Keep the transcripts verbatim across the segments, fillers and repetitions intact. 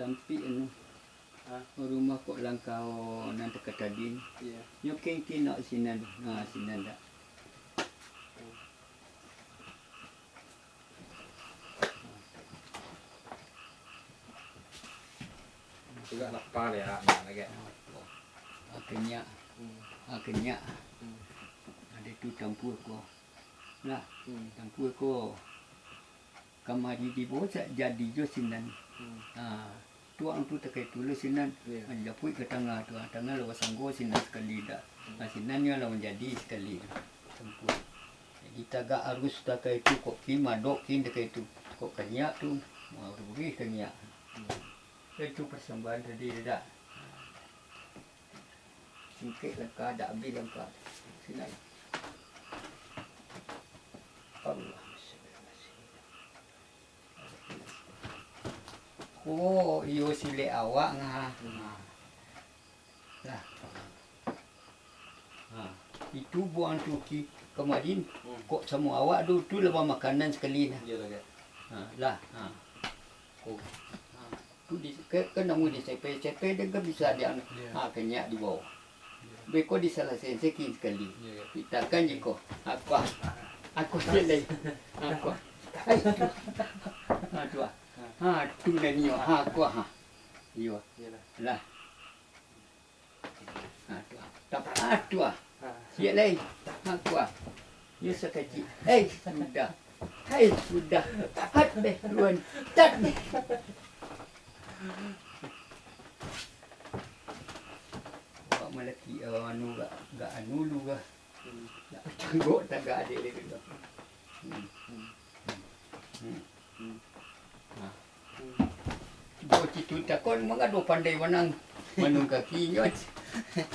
Sampik anu. Ha? Rumah kok langkau nan takatadi. Iyo. Nyo kengkin nak sinan. Ha, sinan dak. Juga lapar ya, nak lagi. Ah, kenyak. Hmm. Ah, kenyak. Hmm. Ado tu tampuah ko. Lah, hmm, tampuah ko. Kamari di bawah sa-, jadi jo sinan. Hmm. Ha, tuang tu takai tu lo sinan. Iyo. Ha, japuik ka tangah tu. Ha, tangah lawa sanggo sinan sakali dak. Hmm. Ha, sinan nyo lawan jadi sakali tu. Tampuah. Jadi tagak arus takai tu, kok kin madok kin takai tu. Kok kanyak tu, ha, urih kanyak. Hmm. Itu persembahan tadi dak. Singkek langkah, dak abih langkah. Sinan. Allah. Oh, iyo silek awak ngah. Lah. Ha, itu buang tu ki-, kamarin, hmm, kok samo awak tu, tu lah makanan sakali nah. Iyo lah, Kak. Ha, lah. Ha. Oh. Ha. Tu di, ke, ke namo di sepe, sepe den kan bisa di anu. Iyo. Ha, kanyak di bawah. Iyo. Beko di salah sensei kin sakali. Iyo, Kak. Pitakan je ko. Aku ah. Aku je lai. Aku ah. Hai, tu. Ha, tu ah. Ha, tu lah nyo. Ha, aku ah. Iyo. Iyolah. Lah. Ha, tu ah. Tap-, ha, tu ah. Ha. Siap lai. Ha, kuah. Yo sakacik. Eh, sudah. Hai, sudah. Hat deh, tuan. Tat deh. Awak malaki, eh, anu gak, gak anu lu gak. Hmm. Gak tanggok tagak dek dia tu. Hmm. Hmm. Hmm. Hmm. Ha. Bocah tu takon mangado pandai manang manungkaki nyo.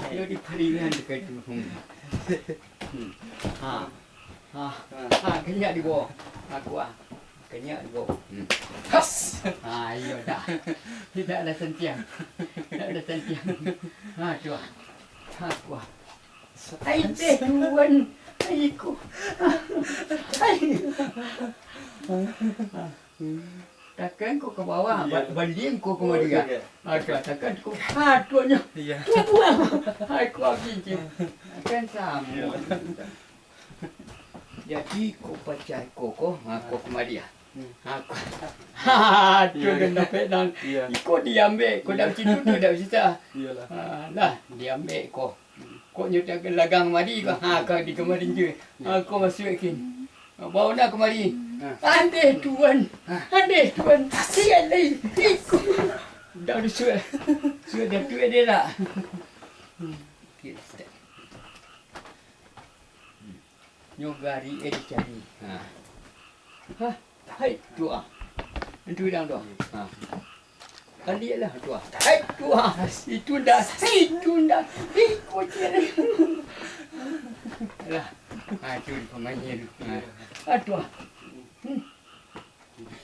Nyo di paringan dekat tu. Hmm. Hmm. Ha. Ha. Ha, kanyak di bawah. Aku ah. Kanyak di bawah. Hmm. Has. Ha, iyo dah. Tidak ada sentiang. Tidak ada sentiang. Ha, tu ah. Ha, aku ah. Ai, teh, tuan. Ai, ko. Ai. Takan ko ka bawah, iyo, ba-, banding ko kamari. Oh, iyo, ah. Takan ko. Ha, tuannyo. Iyo. Tubuah. Ai, ko abih je. Kan samo. Iyo. Jadi, ko pacah ko, ko. Ha, ko kamari, ah. Hmm. Ha, ko. Ha, tu iyo, den dapek nang. Iyo. Iko diambek, ko dak situ tu dak bisa. Iyolah. Ha, lah, diambek ko. Kok nyo tak lagang mari ko. Ha, ka di kamari je. Ha, ko masuak kin. Ha, bawa nak kamari. Ha. Andeh tuan. Ha. Andeh tuan. Sial lai. Iko. Dah disuak. Suak dah tuak dia dak. Okey, step. Nyo gari, eh, dicari. Ha. Ha, hai, tu ah. Itu udang tu. Ha. Kali lah tu ah. Hai, tu ah. Itu ndak, itu ndak. Iko je. Lah. Ha, tu pamain. Ha. Ha, tu ah. Hmm.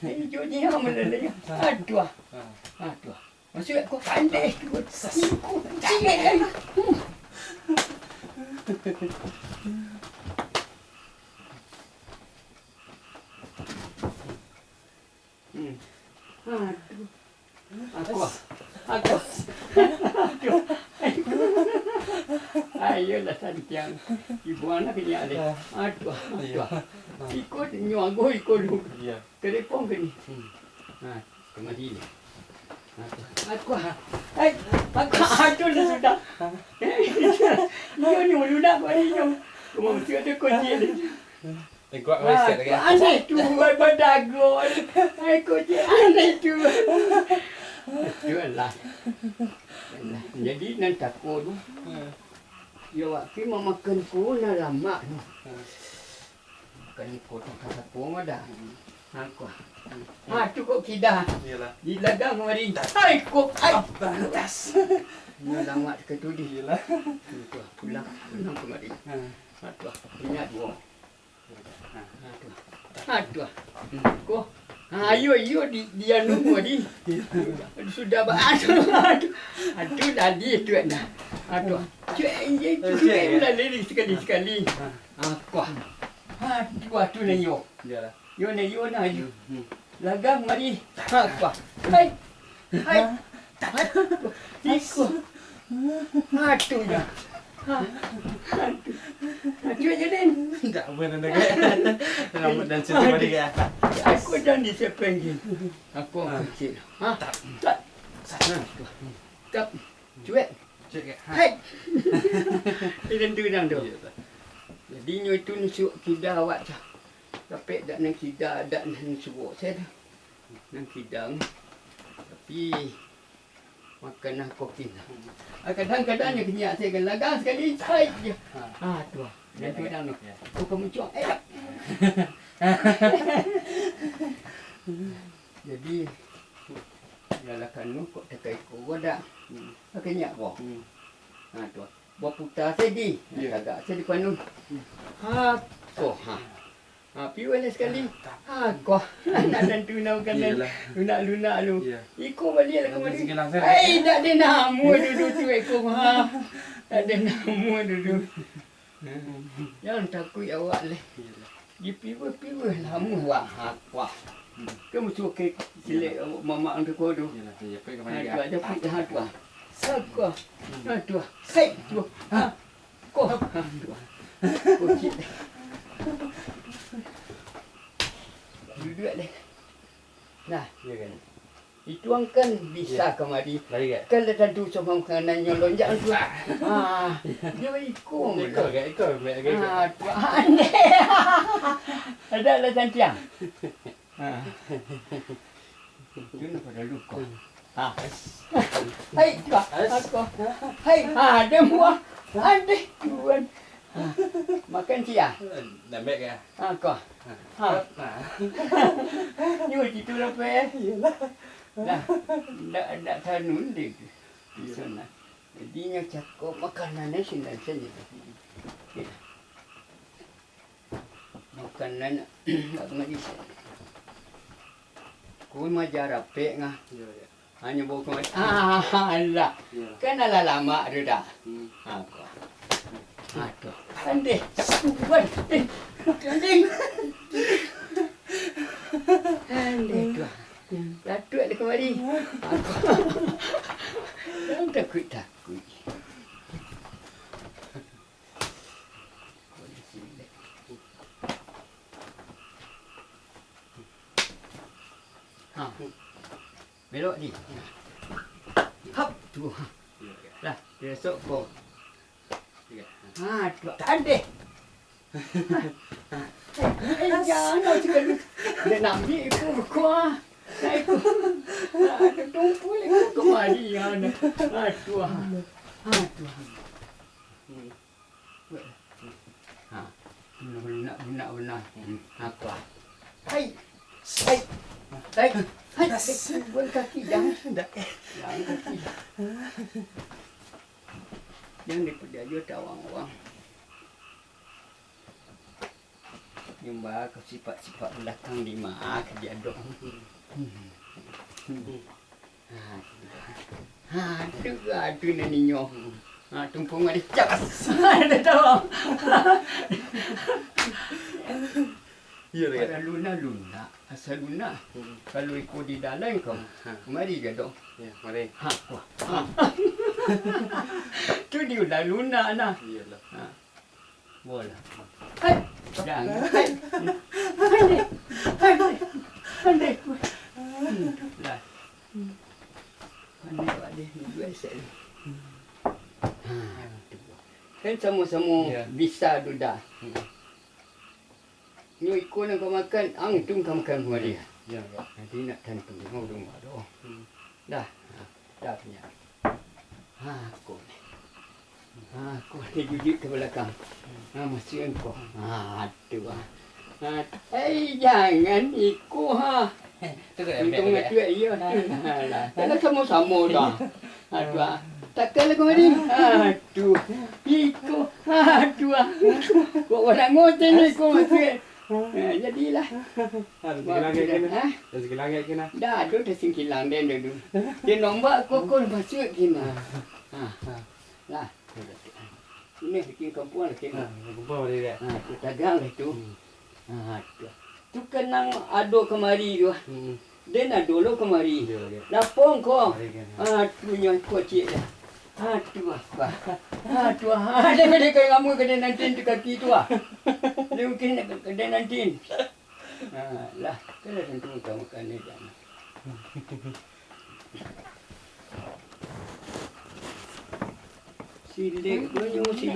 Ijo je yang melalui. Ha, tu ah. Ha, tu ah. Masuak ko pandai tu. Iko. Jangan. Hmm. Aduh. Aku. Aku. Aduh. Ayolah santiang. Ibu anak ni alih. Aduh. Aduh. Iko nyo anggo iko lu. Iyo. Telepon ke ni? Hmm. Ha, kemari ni. Aku, ha. Hai, aku, aduh, dah sudah. Iyo ni, ulu nak buat ni, yo. Kamu mesti ada kunci ni. Tengok, ha, mesti ada, kan? Aneh tu, buat badago. Hai, kunci aneh tu. Itulah. Jadi, nan tako tu. Hmm. Yo, awak ki mamakan ko nan lamak tu. Hmm. Bukan iko tu, ka sapo mah dah. Hmm. Ha, ko. Hmm. Ha, tu kok kida. Iyolah. Di lagang kamari. Hai, kok. Ai. Pantas. Ni lama ke tu di. Iyolah. Ni tu, pulang, pulang kamari. Ha. Ha, tu, ingat duo. Ha, ha, tu. Ha, tu. Hmm, ko. Ha, ayo, iyo, di, di anu ko di. Sudah ba-, aduh, aduh. Aduh, tadi tu, nah. Aduh. Cek, cek, cek, cek, ulang lagi sekali-sekali. Ha. Ha, kuah. Ha, kuah tu lah yo. Iyalah. Yo lah, yo lah, yo. Hmm, hmm. Lagang mari. Ha, kuah. Hai. Hai. Hai. Iko. Aduh, ya. Ha. Aduh. Aduh, ya, Den. Ndak amuah nan dagak. Rambut dan situ balik, ya. Aku jan disepeng, Jin. Aku kecil. Ha? Tak. Tak. Tak. Cuek. Cuek, ya. Ha. Hai. Dia tentu dah tu. Iya, tak. Jadi, nyo itu nusuk kida awak tu. Dapek dak nan kida, dak nan suok saya tu. Nan kida. Tapi, makan lah kopi lah. Ah, kadang-kadang nyo kenyak saya kan lagang sakali, sai je. Ha. Ah, tu lah. Dan tu dah tu. Ya. Oh, kamu cuak. Eh, dak. Jadi, dalam kanu kok takai ko dak. Hmm. Kenyak ko. Hmm. Ha, tu. Baputa sedi. Ya. Tagak sedi panu. Hmm. Ha, ko, ha. Ha, piwai lah sakali. Ha, ko. Nak tantu nak kan. Iyalah. Lunak-lunak lu. Ya. Iko baliak lah kamari. Hai, dak ado namo dudu tu iko, ha. Dak ado namo dudu. Jangan takuik awak leh. Iyalah. Di piwai-piwai lah, amuah wah, ha, wah. Kan musuh ke silek awak mamak angka ko tu. Iyalah, ya, pergi kemari. Ha, tu ada pergi, ha, tu ah. Sa ko. Ha, tu ah. Sai, tu. Ha. Ko. Ha, tu ah. Ko cik. Duduak leh. Nah. Ya kan? Itu ang kan bisa kamari. Lari gak? Kan lah tantu sama makanan yang lonjak tu. Ah, dia ikut. Ikut gak? Ikut, ambil lagi. Ah, tu aneh. Ada lah cantiang. Ah. Itu nak pada luka. Ah. Hai, tu ah. Aku. Hai, ah, ada buah. Ada tuan. Ah. Makan sia. Dah ambil ke? Ah, kau. Ah. Ah. Ah. Ni macam tu lah, Pe. Iyalah. Dah, ndak, ndak tanun deh tu. Di sana. Jadi, nyo cakok makanan ni sinan saja. Makanan nak kemari sana. Ku maja rapek ngah. Iya, iya. Hanyo bawa kemari. Ah, alah. Iya. Kan alah lamak tu dah. Hmm. Ha, ko. Ha, tu. Andeh. Tuan. Eh, andeh. Andeh tu. Latuak dia kemari. Aku. Jangan takut-takut. Ha. Belok ni. Hap, tu. Lah, besok ko. Ha, tu. Tandeh. Eh, jangan cakap. Dia nak ambil ikut kau, ah. Nah, ikut. Ah, dia tumpul ikut kemari, ya, nah. Ah, tu, ah. Ah, tu, ah. Ha. Lunak, lunak, lunak. Ha, tu, ah. Hai. Hai. Hai. Hai. Bukan kaki, jangan. Jangan kaki. Jangan dipajajo tawang-wang. Nyumbah ka sipak-sipak balakang di ma ka diadok. Ha, tu, ha, tu nan inyo. Ha, tumpung ada cas. Ada tahu. Iya, iya. Pada lunak-lunak, asal lunak. Hmm. Kalau iko di dalam ko, ha, ha, kemari gadok. Ya, mari. Ha, wah. Ha. Tu diulang lunak nah. Iyalah. Ha. Bola. Hai. Jangan. Hai. Hai. Hai. Hai. Hmm. Lah. Pandai awak deh, duduak esek ni. Ha, tu. Kan samo-samo, ya, bisa duda. Hmm. Nyo iko nan ka makan, ang tu ka makan buah dia. Ya, ya. Jadi nak tantu, mau rumah doh. Hmm. Dah. Dah punya. Ha, ko ni. Ha, ko ni duduak ka balakang. Ha, masuak ko. Ha, tu, ha. Ha, eh, jangan iko, ha. Tu kan. Untung ambil, ambil. Masuak, iyo, tu. Ha, lah. Kan samo-samo dah. Ha, tu, ha. Takkan lah kemari. Ha, tu. Iko. Ha, tu, ha. Kok orang ngoceh ni, iko masuak. Ha, jadilah. Ha, singkilang kena. Ha? Singkilang kena. Dah, tu dah singkilang den dulu. Dia nombak kokon masuak kena. Ha. Lah. Ini bikin kampung lah kena. Ha, kampung boleh dia. Ha, tu tagang lah tu. Hmm. Ha, tu. Tu kenang ado kemari tu. Hmm. Den ado lo kamari. Lapong ko. Ah, tu nyo kuciak dah. Ah, tu ah. Ah, tu ah. Ah, den baliak ka rambut ka den nanti tu kaki tu ah. Den mungkin ka den nanti. Ah, lah, kena tentu ka makan ni dah. Silek tu nyo, si